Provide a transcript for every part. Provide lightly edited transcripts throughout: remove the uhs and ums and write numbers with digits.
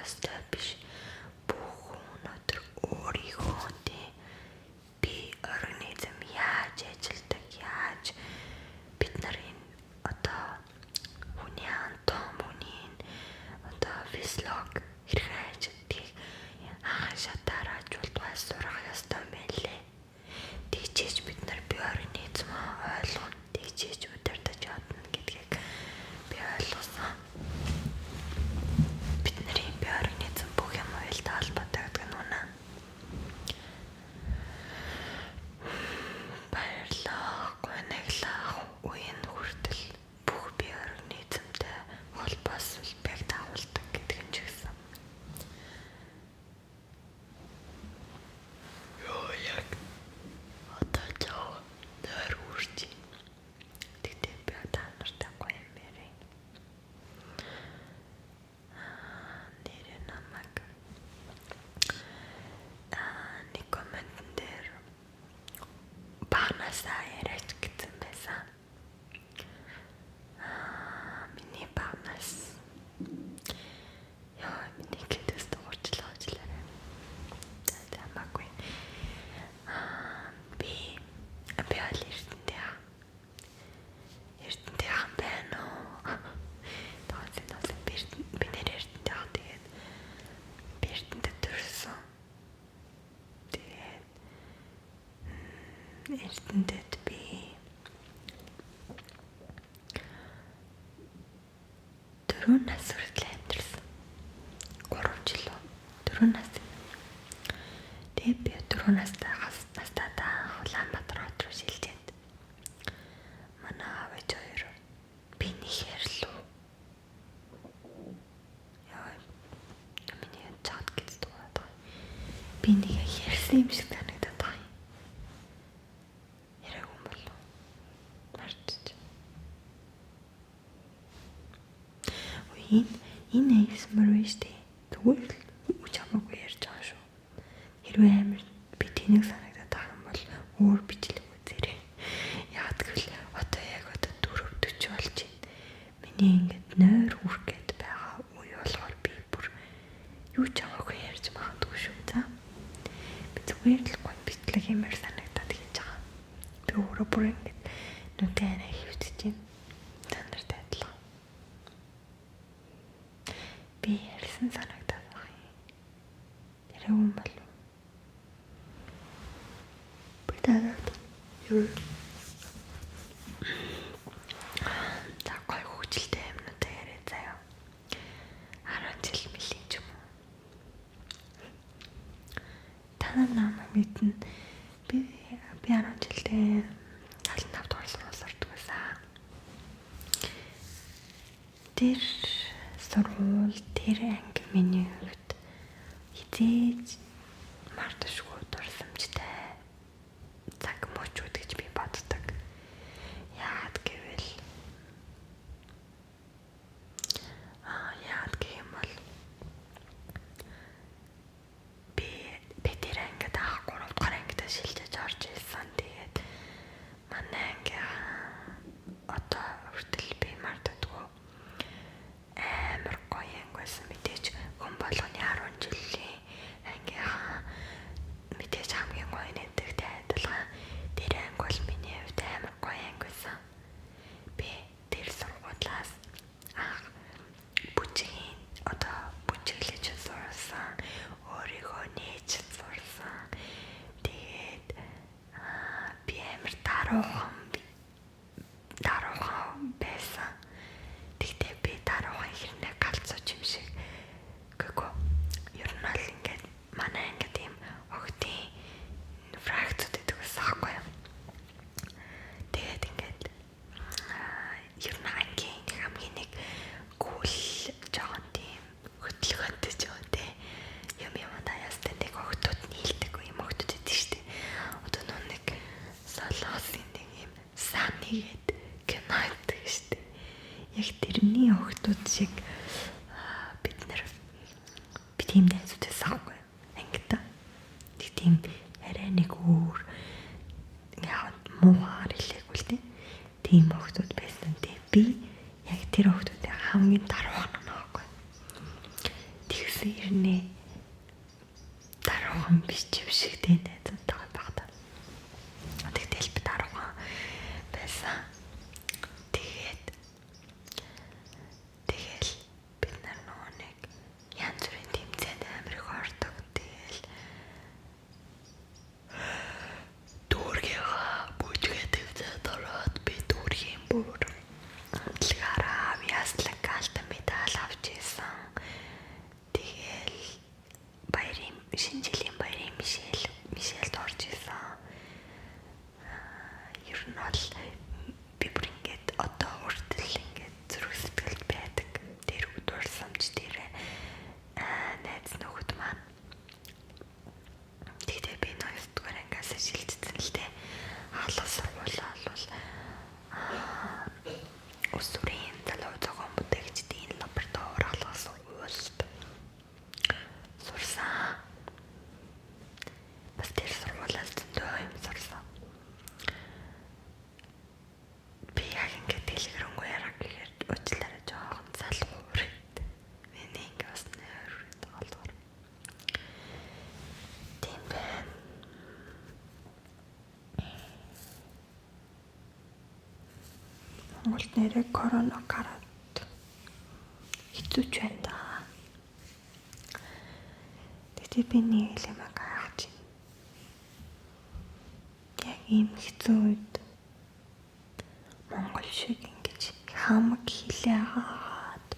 ёстой биш. Бүх хүн өнөөдөр өөрийнхөө тий бие организм яаж ажилдаг, яаж бид нарын одоо хүний анатом, хүний одоо физиолог хэрхэн ажилдгийг анхан шатаар болтугай сурах ёстой юм байна лээ. Тэгжээж бид нар бие организмаа ойлгоно, тэгжээж удирдах чадна гэдгийг би ойлгосон. Бидний бие организм бүх юм уялдаа холбоотой гэдэг нь үнэ. Баярлах, гуниглах, үеийн хүртэл бүх бие организмтай холбоос улбыг дагуулдаг гэдэг нь ч гэсэн. Йоо яг одоо жоо нойр үрж. Тэгтээ би та нартай гоё юм ярив. Нэрээ намайг нэг комментэн дээр багнаасаа яриач гэсэн байсан. Миний багнаас Яа, миний гэдэс дуурчлаа уучлаарай. За, хамаагүй. Би би бол Эрдэнэтэй. Эрдэнэтэй хан байна уу? Тооцоо тооцоо би би нэр Эрдэнэтэй хан тэгээд би Эрдэнэтэд төрсөн. Тэгээд Эрдэнэтэд би 4 нас хүртэл амьдарсан. 3 жил үү? 4 нас. Тэгээд би 4 настай настай анх Улаанбаатар хот руу шилжээд манай аав ээж хоёр би нэг ярьлуу. Яа миний чат гэж дуугаад байгаа. Би нэг ярьсан юм шиг санагдаад байгаа юм. Яриаг юм болов. Мартчих. Энэ энэ ASMR биш үү? Зүгээр л үуч хамаагүй ярьж байгаа шүү. Хэрвээ амар би тэнэг санагдаад байгаа юм бол өөр бичлэг үзээрэй. Яг гэвэл одоо яг одоо 4:40 болж байна. Миний ингээд нойр хүрх гээд байгаа үе болохоор би бүр юу ч хамаагүй ярьж магадгүй шүү. За. Би зүгээр л гоё бичлэг юмэр санагдаад хийж байгаа. Би өөрөө бүр ингээд нүдэн арай хөвтөж байна. Та нартай адилхан. Би ярьсан санагдаад байгаа юм. Яриаг юм болов. Би танад юу За гоё хөвгөлтэй юмнуудаа яриа заяа. 10 жил мөлийн ч юм уу. Та нар намайг мэднэ. Би би 10 жилдээ 75 дугаар сургууль ордог байсан. Тэр сургууль, тэр анги миний хувьд хизээж марташгүй дурсамжтай цаг мөчүүд гэж би боддог. Яагаад гэвэл аа яагаад гэх юм бол би би тэр ангид анх 3 дугаар ангидаа шилжиж орж ирсэн. Тэгээд манай ангийн одоо хүртэл би мартадгүй амар гоё анги байсан. Мэдээж хүн болгоны 10 жилийн ангийнхаа мэдээж хамгийн гоё нэгдэгтэй адилхан тэр анги бол миний хувьд амар гоё анги байсан. Би тэр сургуулиас анх бүжгийн одоо бүжиглэж сурсан, өөрийгөө нээж сурсан. Тэгээд би амар даруухан даруухан байсан. Тэгтээ би даруухан хэрнээ галзууч юм шиг. Гэгүй. Ер нь бол ингээд манай ингээд ийм охтын фракцууд гэдэг байсан аахгүй юу. Тэгээд ингээд ер нь ангийн нэг хамгийн нэг гүйл жоохон тийм хөдөлгөөнтэй ч юм те юм юм даяастай нэг охтууд нийлдэг юм охтууд идэв штэ. Одоо нөө нэг солонгосын нэг юм саны гээд кино идэг штэ. Яг тэрний охтууд шиг бид нэр би тийм найзууд байсан аахгүй ангита. Тэг тийм арай нэг өөр яг муугаар хэлээгүй л тийм тийм охтууд байсан. Тэг би яг тэр охтуудын хамгийн даруухан нь аахгүй. Тэгсэн Тэгсэн хэрнээ даруухан биш юм шиг тэ найзуудтайгаа багтаа. Тэгтэл би даруухан байсан. Тэгээд тэгэл бид нар нөгөө нэг янз бүрийн тэмцээнд амар их ордог. Тэгэл дүүргийнхаа бүжгээ тэмцээнд ороод би дүүргийн бүр амтлагаараа яслаг алтан медаль авч исэн. Тэгэл баярын шинэ жилийн баярын мишэл мишэлд орж исэн. Ер нь бол би бүр ингээд одоо хүртэл ингээд зүрх сэтгэлд байдаг. Тэр дурсамж дээр найз нөхөд маань. Тэгтээ би 9 дугаар ангиас шилжсэн л дээ. Халуун сургуулаа бол Улс төрийн залуу зохион бүтээгчдийн лаборатори халуун сургуульд сурсан. Бас тэр сургуулиас зөндөө юм сурсан. Би яг ингээд дэлгэрэнгүй яриа гэхээр уучлаарай жоохон залгуур. Миний ингээ бас нойр болохоор. Тийм байна. Монголд нэрээ корона гараад хэцүү ч байна да. Тэгтээ би нэг юм гайхаж байна. Яг ийм хэцүү үед Монгол шиг ингэж хамаг хилээ хаагаад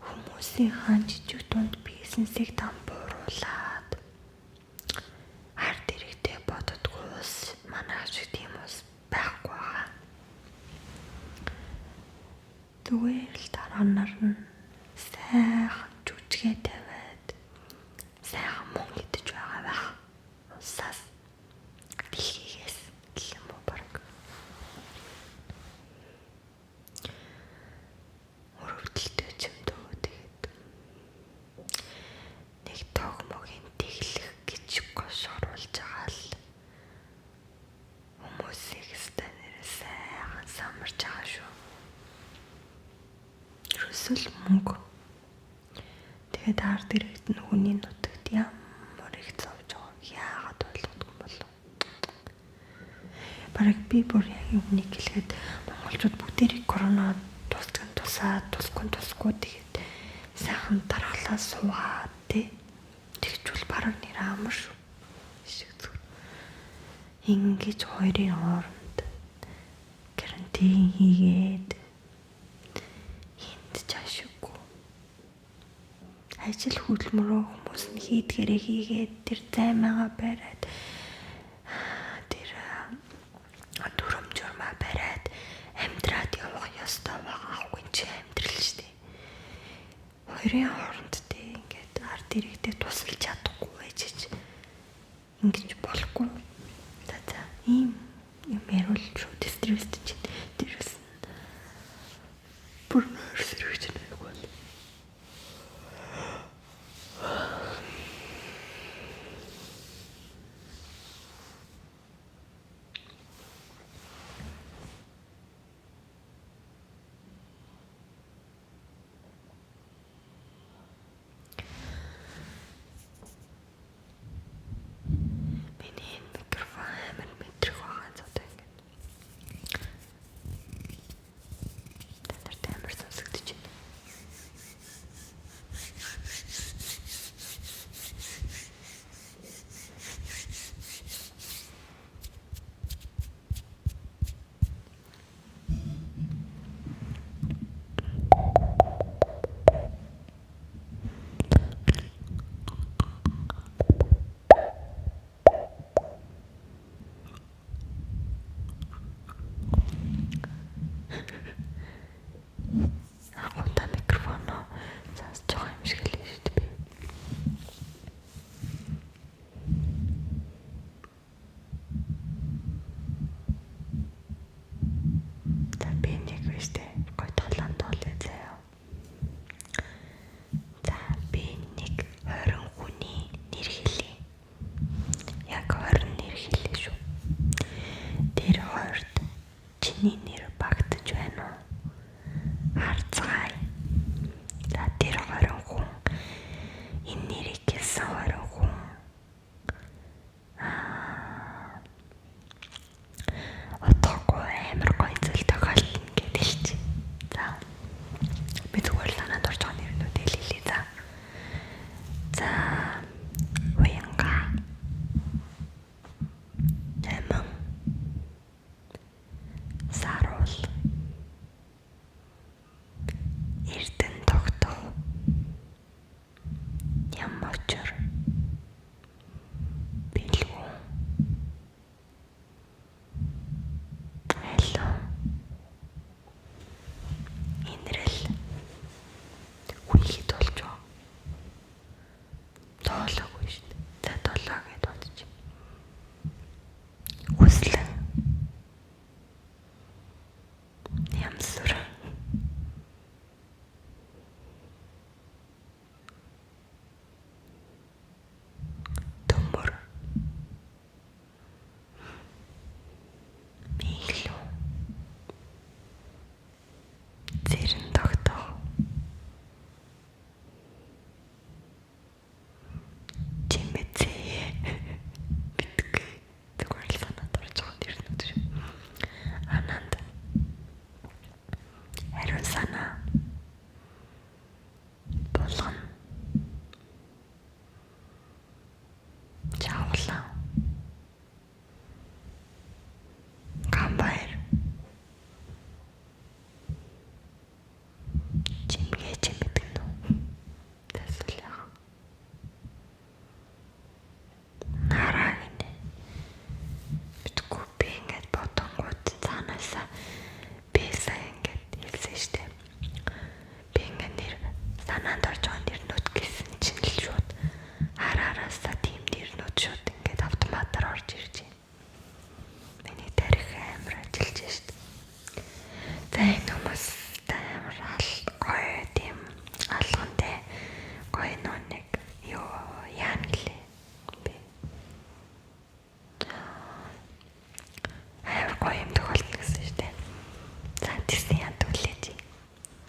хүмүүсийн хаан жижиг дунд бизнесийг дампууруулад ард иргэдээ боддгоо ус манай шиг тийм ус байхгүй байгаа. Зүгээр л дараа нар нь сайхан жүжигээ тавиад сайхан мөнгө идэж байгаа байх. Усаас дэлхийгээс гэх юм уу баг. Өрөвдөлтөй ч юм дөө тэгээд нэг тог могийн тэглэх гэж гошоруулж байгаа л хүмүүсийг өстой нэрээ сайхан самарч байгаа шүү. Ерөөсөө л мөнгө. Тэгээд ард иргэд нь хүний нутагт ямар их зовж байгааг яагаад ойлгохгүй болов. Бараг би бүр яг үнийг хэлэхэд монголчууд бүгдээрээ корона тусдаг нь тусаад тусгүй нь тусгүй тэгээд сайхан дараалал суугаад тий тэгчүүл бараг нэр амар шүү. Шиг зүгээр. Ингэж хоёрын хооронд карантин хийгээд хинт ч ашиггүй. Ажил хөдөлмөрөө хүмүүс нь хийдгээрээ хийгээд тэр займаагаа бариад тэр дүрм журмаа бариад амьдраад явах ёстой байгаа хүн чи амьдрал шүү дээ. Хоёрын хооронд тэ ингээд ард иргэдэд тусалж чадахгүй байж ингэж болохгүй. За за ийм юм яриул шууд стресстэй чинь дээрээс нь бүр нойр сэргэж нэг бол. Миний энэ микрофон амар мэдрэх байгаа зөө ингээд. Санаанд орж байгаа нэрнүүд гэсэн чинь л шууд араасаа тийм нэрнүүд шууд ингээд автоматар орж ирж байна. Миний тарих амар ажиллаж шít. За энэ хүмүүс амар ал гоё тийм алгантай гоё нөө нэг юу яана гэлээ би амар гоё юм тохиолдно гэсэн шүү дээ. За тэгсэн яа түлээж.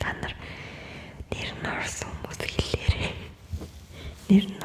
Та нар нэр нь орсон хүмүүс хэлээрэй. Нэр нь